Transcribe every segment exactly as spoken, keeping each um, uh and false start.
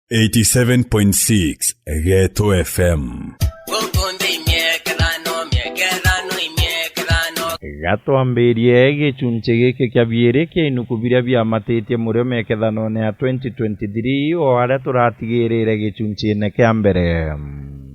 Eighty seven point six Geto F M. Guku nthi imiekethano, miekethano, imiekethano. Gatwambirie gicunci giki kia biiri kia inuku biria biamatitie murio miekethanone ya twenty twenty-three, o aria turatigirire gicuncine kia mbere.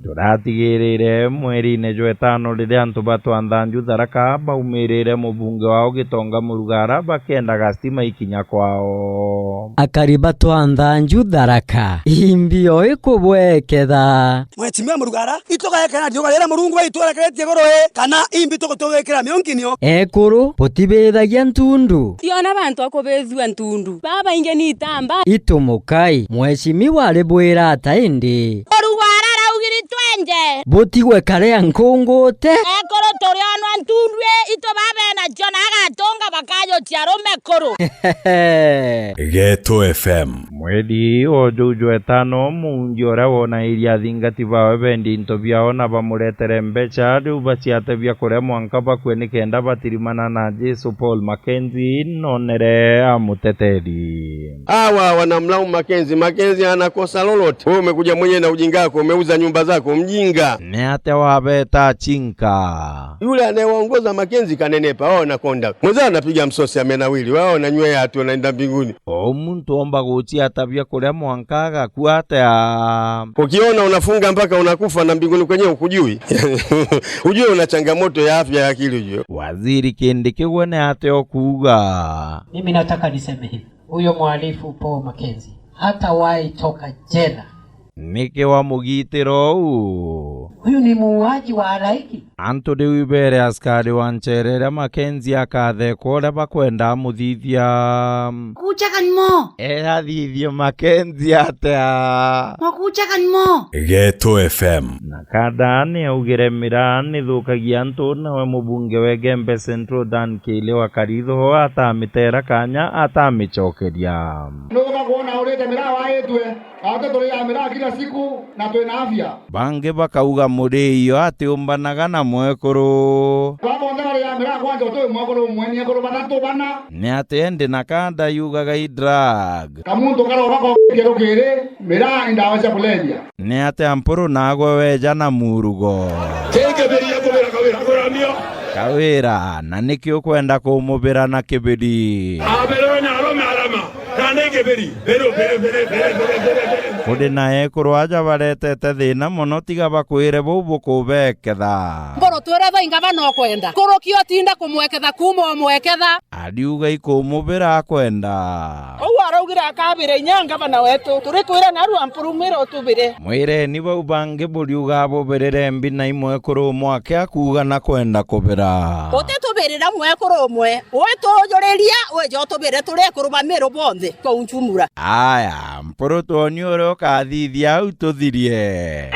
Turatigirire mwerine jwa itano riria antu ba Twanthanju Tharaka baumirire mubunge wao Gitonga Murugara bakiendaga stima ikinya kwao. Akari ba Twanthanju Tharaka, imbi o ikubweketha. Mheshimiwa Murugara, itugekena riuga riria Murungu aitwerekeretie iguru ii, kana imbi tugutuwikira miunginio? Ekuru, butibithagia ntundu. Tiona bantu a kubithua ntundu. Babaingi ni itamba. Itumukai, Mheshimiwa aribwira ata indi? Murugara araugiri twenje. Butigwe karia nkungute. Ekuru turionwa ntundu ii, itu babenacio na agatunga bakajucia rume kuru. Geto F M. Mweri o juu jwa itano, muunji uria wonairie athingati bawe bendi into biao na bamuretere mbeca, riu baciate biakuria mwanka bakue nikenda batirimana na Jesu Paul Mackenzie, nonere amuteteri. Hawa wanamlaumu Mackenzie. Mackenzie hana kosa lolote. Wewe umekuja mwenyewe na ujinga wako, umeuza nyumba zako, mjinga. Ni atia wabeta chinka? Yule anayewaongoza Mackenzie kanenepa, wao wanakonda. Mwenzao anapiga msosi, amenawiri, wao wananywea tu, wanaenda mbinguni. O muntu omba guciata biakuria mwanka agakua atia? Ukiona unafunga mpaka unakufa na mbinguni kwenyewe ukujui. Ujue una changamoto ya afya ya akili ujue. Waziri Kindiki gwe ni atia ukuuga? Mimi nataka niseme hivi. Huyo mhalifu Paul Mackenzie hatawahi toka jela. Niki wamugitira uu? Huyu ni muuaji wa halaiki. Antu riu ibere askari wa nchere iria Mackenzie akathekwa uria bakwenda amuthithia. Kuchaga nimo. Erathithie Mackenzie atia? Mwakuchaga nimo. Geto F M. Na kanda ni augire miraa nithukagia antu, nawe mubunge wa Igembe Central Dan Kiili wa Karitho atamitera kanya atamicokeria. Nuga kwona urite miraa waitwe, ate turiaa miraa kila siku na twina afya. Bangi bakauga murii iyo atiumbanaga na mwekuru. Babonthe bariaa miraa kwanja utui mwekuru umwe ni ekuru bathatu bana. Ni ati endi na kanda yugaga i drug. Kamuntu karora kokitie rukiri, miraa ni ndawa cia kulevya. Ni atia Mpuru nagwe weja na murugo? Kei kibiri ekubira Kawira, Kawira nio. Kawira, na niki ukwenda kumubira na kibiri? Abere na arome arama, na ni kibiri. Biru, biri, biri. Kuri na ekuru aja baretete thina mono, tiga bakwire buu bukubeketha. Mburu twire thainga bana ukwenda. Kuruki utinda kumweketha kuma umweketha. Ariuga ikumubira akwenda. Uu araugire akabira inya ngavana wetu. Turikwira narua Mpuru mwire utubire. Mwireni bau bangi buriuga bubirire mbi na imwekuru umwe ake akuuga na kwenda kubira. Utitubirira mwekuru umwe, witujuriria, wije utubire turi ekuru ba Miru bonthe kuu Ncumura. Aya, Mpuru twoni uria ukathithia au tuthirie.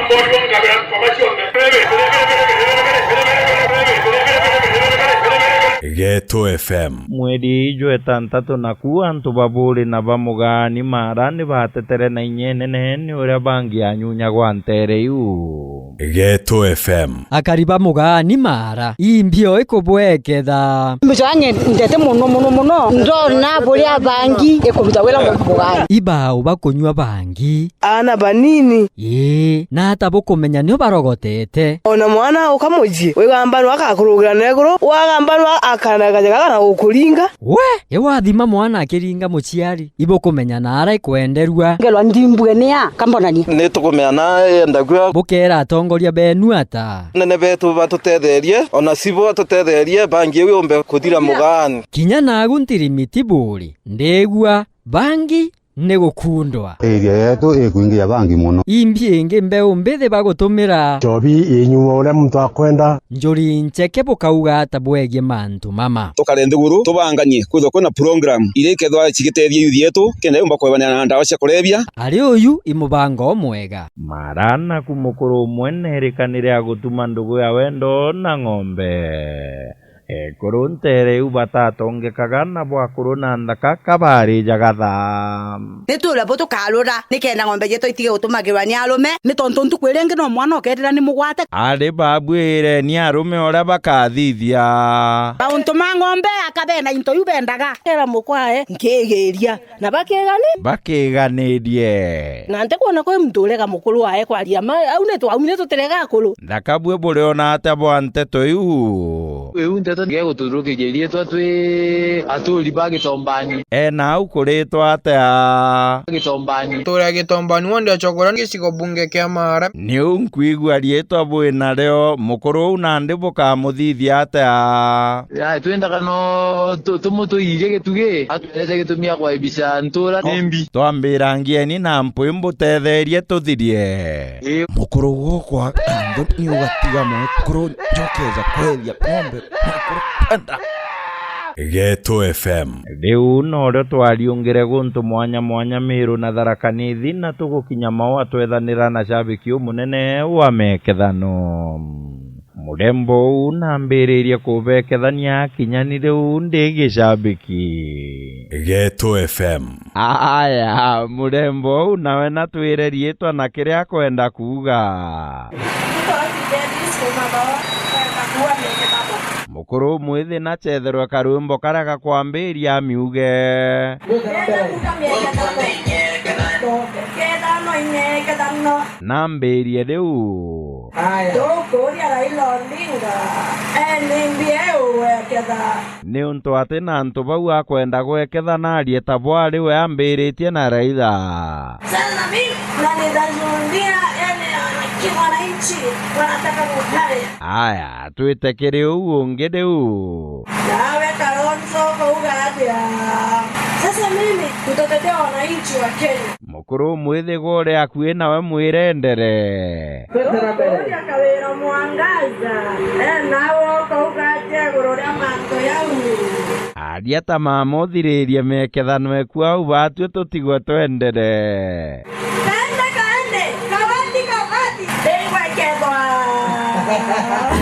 Geto F M. Mweri jwa itantatu naku antu ba Buri na ba Mugaani Mara ni batetere na inya inene ni uria bangi anyunyagwa ntere iu. Geto F M. Akari ba Mugaani Mara, imbi o ikubweketha. Mbica yanye ndete mono, mono, mono. Ndona buria bangi ikubita wira mu-, Mugaani. Ibau bakunyua bangi. Aana banini. Ii, na ata bukumenya nio barogotete? Ona mwana uka mucii, wigamba no akakurugira na iguru, wagamba no akana gajaga na gukuringa. We, iwathima mwana akiringa muciari, ibukumenya na ara ikwenderua. Ngerwa ndimbue nia, kambonania. Ni tukumenya na yenda kua. Bukera atongoria benu ata? Nene betu batutetherie, ona cibo atutetherie, bangi iu yumbe kuthira Mugaani. Kinya nagu ntirimiti Buri, ndigua, bangi ni gukundwa. Area yetu ikwingia bangi mono. Imbi ingi mbeu mbithi bagutumira. Njobi inyuo uria muntu akwenda. Njuri ncheke bukauga ata bwegie mantu mama? Tukare nthiguru, tubanganie, kwithwa kwina program iria ikethwa cigitethia youth yetu, kenda yumba kwebanira na ndawa cia kulevya. Ari uyu i mubango umwega. Mara naku mukuru umwe nerikanire agutuma ndugu ya wendo na ng'ombe. Ekuru nteere iu batatongekaga, na bwakuru na nthaka kabarijaga thaa. Ni tuura bu tukarura, nikenda ng'ombe cietu itige gutumagirwa ni arume, ni tontu ntuku iria ingi no mwana ukeethira ni mugwate. Ari babwire ni arume uria bakathithia. Mauntu ma ng'ombe akabe na into iu bendaga. Era mukwae, nkigiria. Na bakigani? Bakiganirie. Na ntikwona kwi muntu urega mukuru wae kwaria ma, au ni twaumire tutirega akuru. Nthaka bwe buriona atia bwa nteto iu? Iu nteto ngegututhurukithia riitwa twi aturi ba Gitombani. E na au kuritwa atia? Gitombani. Turi Gitombani ward ya Chokora gicigo bunge kia Maara. Niu nkwigua riitwa bwi nario, mukuru uu nandi bukamuthithia atia? Ya, twendaga no tu-, tumutuirie gitugi, atwirete gitumi agwaibisha ntura ni mbi. Twambira ngieni na mpwi mbutetherie tuthirie. Ii. Mukuru gukwa, Anthony ugatiga mukuru njokeza kweria ng'ombe, mukuru kwenda. Geto F M. Riu norio twariungire guntu mwanya mwanya Miru na Tharaka Nithi, na tugukinya Maua twethanira na shabiki umunene wa mekethano. Murembo uu nambiririe kubekethania akinya ni riu ndi gishabiki. Geto F M. Aya, murembo uu nawe natwire riitwa na kiria akwenda kuuga. Mukuru umwithi nachetherwe karwimbo karia gakwambiria amiuge. Nambirie riu. Aya. Tukuuria Raila Odinga, e nimbi e ugweketha? Niuntu ati na antu bau akwenda gweketha na arie ta bo ari we ambiritie na Raila. Sasa mimi na nitashuhudia yale wananchi wanataka kufanya. Aya, twite kiri uu ungi riu. Nawe Kalonzo ukauga atia? Sasa mimi nitatetea wananchi wa Kenya. Mukuru umwithi gwa uria akui nawe mwirendere. Uria Kawira Mwangaza, e nawe ukauga atia iguru ria mantu jau? Aria ta mama uthiririe mekethano eku au batue tutigwe twendere. Kaende, kaende, kabati, kabati, ndigwekethwa.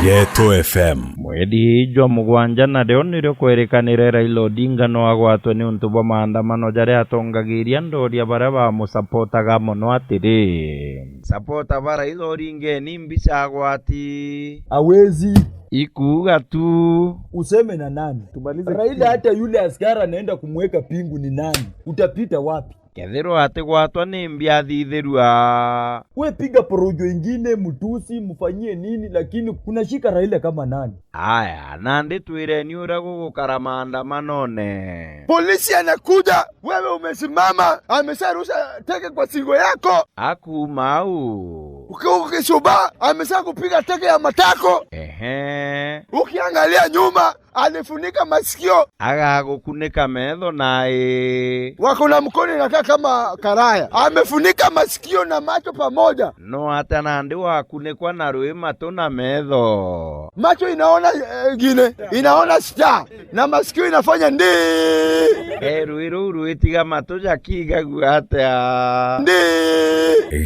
Geto F M. Mweri jwa mugwanja nario nirio kwerikanire Raila Odinga no agwatwe niuntu bwa maandamano jaria atongagiria ndoria baria bamusapotaga mono atiri. Sapota ba Raila Odinga ni mbica agwati. Hawezi. Ikuuga tu. Useme na nani? Tumalize Raila kipindi. Hata yule askari anaenda kumweka pingu ni nani? Utapita wapi? Kethirwa atigwatwa ni mbi athithirua. We piga porojo ingine, mtusi, mfanyie nini, lakini unashika Raila kama nani? Aya, nandi twireni uria gugukara maandamanone. Polisi anakuja, wewe umesimama, amesharusha teke kwa shingo yako. Akuuma au. Uki-, ukishuba, ameshakupiga teke ya matako. Ehe. Ukiangalia nyuma, alifunika masikio. Agagukunika metho nae. Wako na mkono inakaa kama karaya. Amefunika masikio na macho pamoja. No atia nandi wakunikwa na rui matu na metho? Macho inaona, eh, gine, inaona star, na masikio inafanya ndi. Eh, rui ruu rwitiga matu jakiigagua atia? Ndi.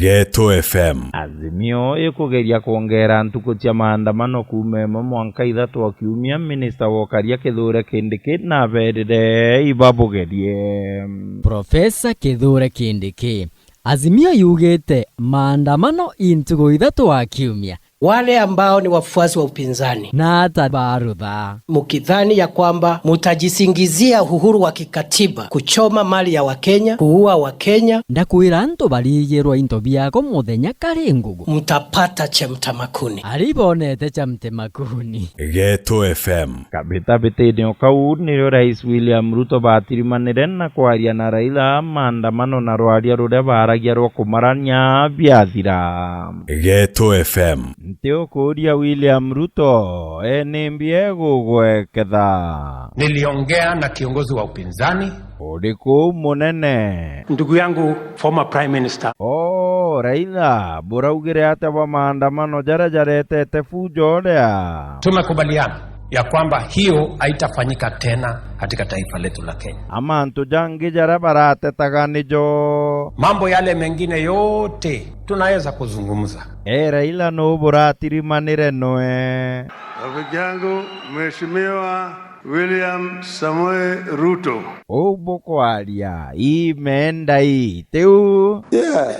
Geto F M. Azimio ikugeria kwongera ntuku cia maandamano kuuma imwe mwanka ithatu o kiumia, minista wa ukaria Kithure Kindiki naberire ibabugerie. Profesa Kithure Kindiki. Azimio yugite maandamano i ntuku ithatu wa kiumia. Wale ambao ni wafuasi wa upinzani, na ata barutha, mukidhani ya kwamba mutajisingizia uhuru wa kikatiba, kuchoma mali ya Wakenya, kuua Wakenya, ndakwira antu barigirwa into biako muthenya kari ngugu, mtapata cha mtamakuni. Ari bonete cha mtamakuni. Geto F M. Kabitabitine o kau nirio Rais William Ruto batirimanire na kwaria na Raila, maandamano na rwaria ruria baaragia rwa kumarania biathira. Geto F M. Nti ukuuria William Ruto, e nimbi egugweketha? Niliongea na kiongozi wa upinzani. Uriku munene? Ndugu yangu, former Prime Minister. Oh, Raila, buraugire atia bwa maandamano jaria jaretete fujo uria? Tumekubaliana ya kwamba hiyo haitafanyika tena katika taifa letu la Kenya. Amantu jangi jaria baratetaga nijo. Mambo yale mengine yote tunaweza kuzungumza. E Raila, nu buratirimanire noe? Rafiki yangu, Mheshimiwa William Samoei Ruto. Uu bukwaria, ii meenda ii, tiu? Yeah.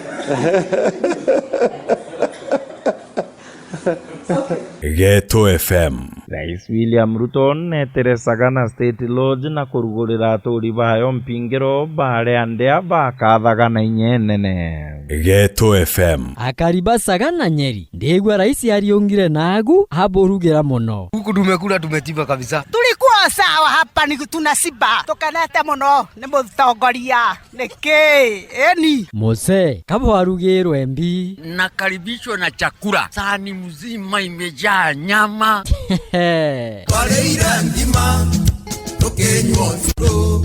Geto F M. Rais William Ruto neetire Sagana State Lodge na kurugurira aturi bayo mpingiro baria ndia bakathaga na inya inene. Geto F M. Akari ba Sagana Nyeri, ndigua rais ariungire naagu aburugira mono. Huku tumekula, tumetiba kabisa. Tulikuwa sawa, hapa ni tunasiba. Tukenete mono ni mutongoria. Niki? Eni. Muse, kaba warugirwe mbi. Nakaribishwa na chakula. Sahani mzima imejaa nyama. Barĩire ngima, tũkĩnyua ũcũrũ,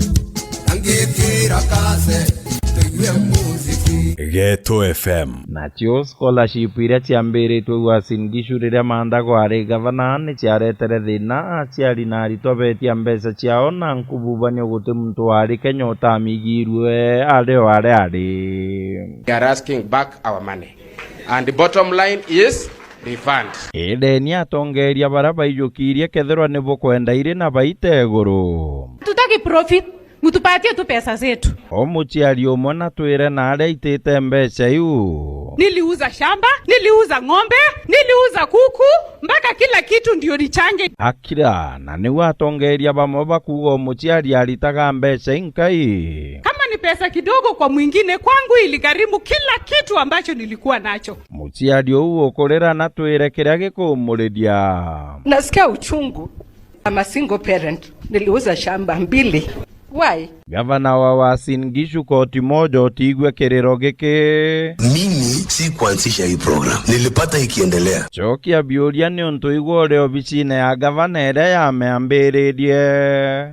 na ngĩkĩra kase, tũigue muziki. Geto F M. Natio scholarship iria ciambiritwe Uasin Gishu riria Mandago ari gavana ni ciaretere thina aciari na aritwa betia mbeca ciao na nkububania guti muntu wari Kenya utamigirue ari o aria ari. We are asking back our money. And the bottom line is refund. Indi ni atongeria baria baijukirie kethirwa ni bukwenda iri na baite iguru. Tutaki profit. Mtupatie tu pesa zetu. O muciari umwe na twire na aria aitite mbeca iu. Niliuza shamba, niliuza ng'ombe, niliuza kuku, mpaka kila kitu ndio nichange. Akira, na niu atongeria bamwe bakuuga o muciari aritaga mbeca inkai. Kama ni pesa kidogo kwa mwingine, kwangu iligharimu kila kitu ambacho nilikuwa nacho. Muciari uu ukurira na twire kiria gikumuriria. Nasikia uchungu. I'm a single parent. Niliuza shamba mbili. Why? Gavana wa Uasin Gishu, koti moja utiigwe kiriro giki. Mimi sikuanzisha hii program. Nilipata ikiendelea. Cokia biuria niuntu igwe uri obicine ya gavana iria yameambiririe.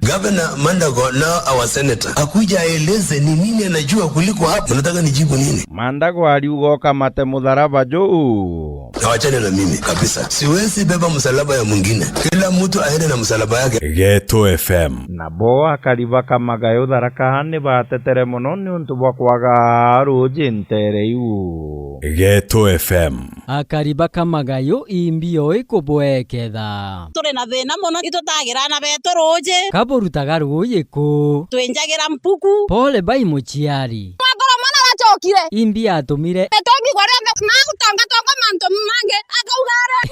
Governor Mandago, now our senator, akuja aeleze ni nini anajua kuliko hapa. Unataka nijibu nini? Mandago ariuga ukamate mutharaba juu. Na wachane na mimi kabisa. Siwezi beba msalaba ya mwingine. Kila mtu aende na msalaba yake. Geto F M. Nabo akari ba Kamagayo Tharaka ni batetere mono niuntu bwa kwaga ruuji nteere iu. Geto F M. Akari ba Kamagayo imbi o ikubweketha. Turi na thina mono, itutagira aana betu ruuji. Kaburutaga ruuji ku? Twinjagira mpuku. Pole bai muciari. Mwakora mwana aracokire. Imbi atumire. Etongi kwa rionthe na gutonga tonga mantu mangi, akauga ari.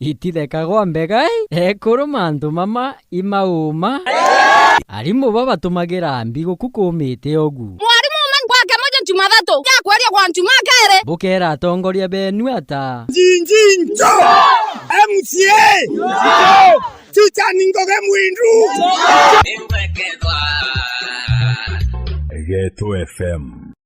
Itithekagwa mbega i? Ekuru mantu mama i mauma. Arimu baba batumagira mbi guku kumite ogu. Mwarimu uma gwake moja Jumathatu, yakweria kwa Juma kere. Bukera atongoria benu ata? Njinjinjo! M C A! Chucha ni Ngoge Mwindu! Geto F M.